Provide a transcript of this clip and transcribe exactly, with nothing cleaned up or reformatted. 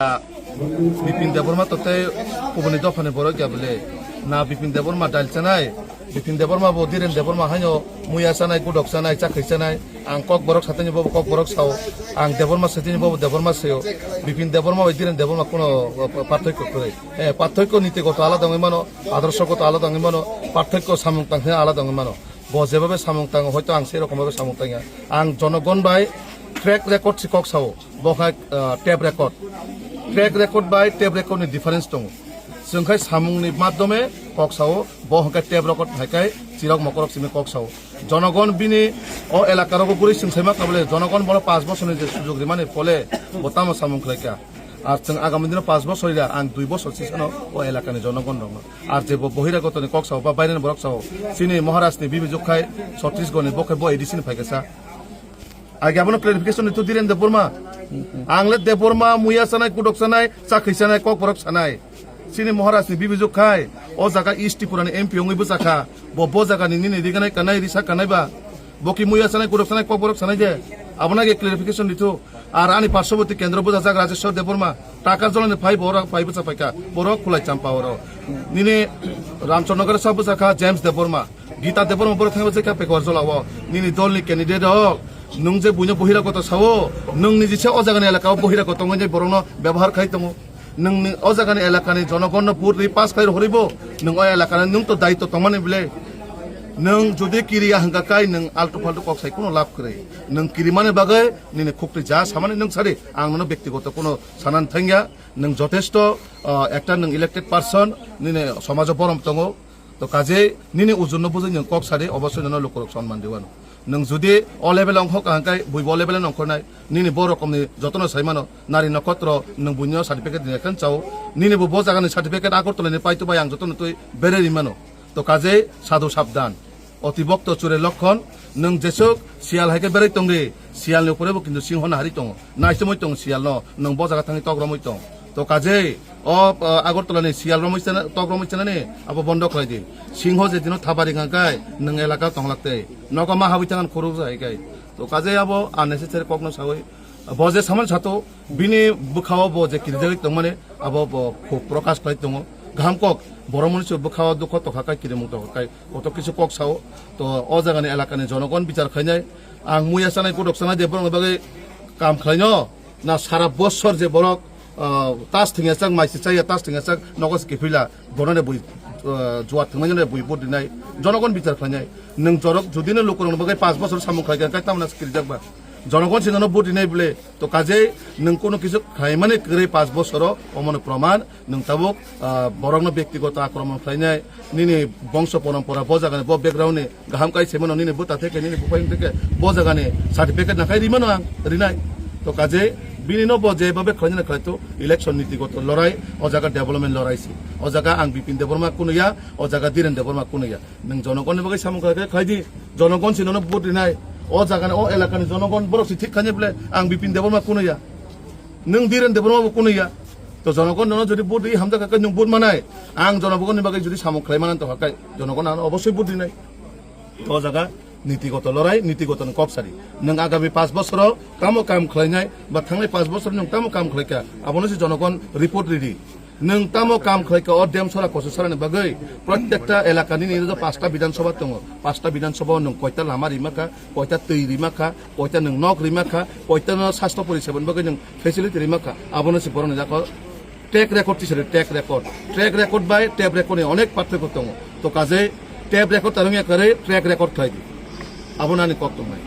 Bipin Debbarma to tei kubuni dophani borok ya bwle? Na Bipin Debbarma dail chanai, Bipin Debbarma bo Dhiren Debbarma haino muya chanai, gudok chanai, chakri chanai. Ang Kokborok satini bobo Kokborok sao, ang Debbarma satini bobo Debbarma sayo. Bipin Debbarma bai Dhiren Debbarma kuno, uh, parthokyo kwrwi. Eh, parthokyo niti goto alada wngwi mano, adorsho goto alada wngwi mano, parthokyo samung tangthai alada wngwi mano. Bo jebabe samung tango, hoito ang sei rokom babe samung tangya. Ang jonogon bai track record si kok sao, bo khai, ah, tape record. Track record bai tape record ni difference tongo. Chwng khai samung ni madhyome kok sao, bo hwnkhe tape record hai khai chirok mokorok simi kok sao. Jonogon bini o elaka rogo guri chwng saima kabole, jonogon bono panch bochor ni je sujog rimani phole bo tamo samung khlai kha. Ar chwng agami dino panch bochor ya, ang dui bochor sisano o elaka ni jonogon rokno. Ar je bo bohiragoto ni kok sao ba baireni borok sao, chini Maharaj ni bibijok khai Chhattisgarh ni bo khai bo A D C ni phai kha sa. Age abono clarification ni tu Dhiren Debbarma. Ang le Debbarma muya sanai, kudok sanai, chakri sanai, Kokborok sanai. Chini Maharaj ni bibijok khai o jaga East Tripura ni M P wngwi bwchakha. Bo, bo jaga ni nini riganai kanai risa kanai ba. Bo ki muya sanai, kudok sanai, Kokborok sanai de. Abono age clarification ni tu. Ar ani parshoboti kendro bwchajak Rajeshwar Debbarma. Takar jolani phai borok phai bwcha phaikha. Borok khulai champa oro. Nini Ramchandra Nagar sa bwchakha James Debbarma. Gita Debbarma borok thangwi bwchakha Pekawar jolao. Nini dolni candidate rok. Nwng je buino bohiragoto sao, nwng niji se o jagani elakao bohiragoto wngwi borokno byabohar khai tongo. Nwng ni o jagani elakani jonogonno vote ri pass khai rohoribo, nwng o elakani nwng to daitw tongmani bwle. Nwng jodi kiriya hwnkha kai nwng altu faltu kok sai kuno lab kwrwi. Nwng kirimani bagwi nini khukti ja samani nwng sadi, ang nono bektigoto kuno sanani thangya. Nwng jotesto, ah, ekta nwng elected person, nini somajo borom tongo. To kajei nini ujunno bujui nwng kok sadi, obosoi nono lukurok sonman riwano. Nwng jodi o level ongkho kaham kai, buibo o level ongkhornai, nini bo rokomni jotono saimano, nari nokhotro, nwng buino certificate rina khe chao, nini bo bo jagani certificate Agartala ni paito bai ang jotono twi bereri mano. To kajei sadu sabdan. Oti bokto chure lokhon, nwng jesuk siyal hai khe berai tongdi, siyalni upore bo kintu singho nahari tongo. Naisomoi tongo siyalno, nwng bo jaga thangwi tok romwi tong. To kajei, o, o, Agartala ni siyal romwi chana, tok romwi chanani, abo bondo khlai di. Singho je dino thabari hwnkha kai, nwng elaka tonglak tei. Nogo ma habwi thangan khorok jai kai. To kajei abo unnecessary kokno sawi. Bo je samani sato, bini bwkhao bo je kirijagwi tongmani, abo bo khub prokash khlai tongo. Gaham kok, borok mwnwi se bwkhao dukho tokha kai, kirimung tokha kai. Koto kisu kok sao, to o jagani elakani jonogon bichar khlainai. Ang muya sanai, kudok sanai de borokni bagwi kam khlaino, na sara bosor je borok, ah, tas thwngya chak, mai se chaya, tas thwngya chak, nogo se kiphila, borokni bui, ah, juat thwngmani bui vote rinai, jonogon bichar khlainai. Nwng jorok judino lukurokni bagwi panch bosor samung khlai kha, hwnkhe tamoni se kirijak ba? Jonogon se nono vote rinai bwle. To kajei nwng kuno kisu khlaimani kwrwi panch bosoro, omono proman nwng tabuk, ah, borokno bektigoto akromon khlainai, nini bongso porompora bo jagani bo background ni gaham kai semano nini bwta theke nini buphai theke bo jagani certificate nakhai rimano ang rinai. To kajei bini no bo je babe khlainani khlai to election nitigoto lorai, o jaga development lorai si. O jaga ang Bipin Debbarma kunuya, o jaga Dhiren Debbarma kunuya. Nwng jonogonni bagwi samung khlai khe khlai di. Jonogon si nono vote rinai. O jagani, o elakani jonogon borok si thik khainai bwle, ang Bipin Debbarma kunuya. Nwng Dhiren Debbarma bo kunuya. To jonogon nono jodi vote ri hamjak kha khe nwng vote manai. Ang jonogonni bagwi jodi samung khlai manan to kha khe jonogon ano obosoi vote rinai. To o jaga nitigoto lorai, nitigoto ni kok sari. Nwng agami panch bosoro tamo kam khlainai ba thangnai panch bosor nwng tamo kam khlai kha, abono se jonogon report ridi. Nwng tamo kam khlai kha o dam sora koso sora ni bagwi? Prottekta elaka nini rw pasta Bidhan Sabha tongo. Pasta Bidhan Sabha o nwng koita lama rima kha, koita twi rima kha, koita nwng nok rima kha, koita no sastho poriseba ni bagwi nwng facility rima kha. Abono se borok ni jako track record tisari track record. Track record bai tape record ni onek parthokyo tongo. To kajei tape record tarung ya kwrwi track record khlai di. Abono ani kok tongnai.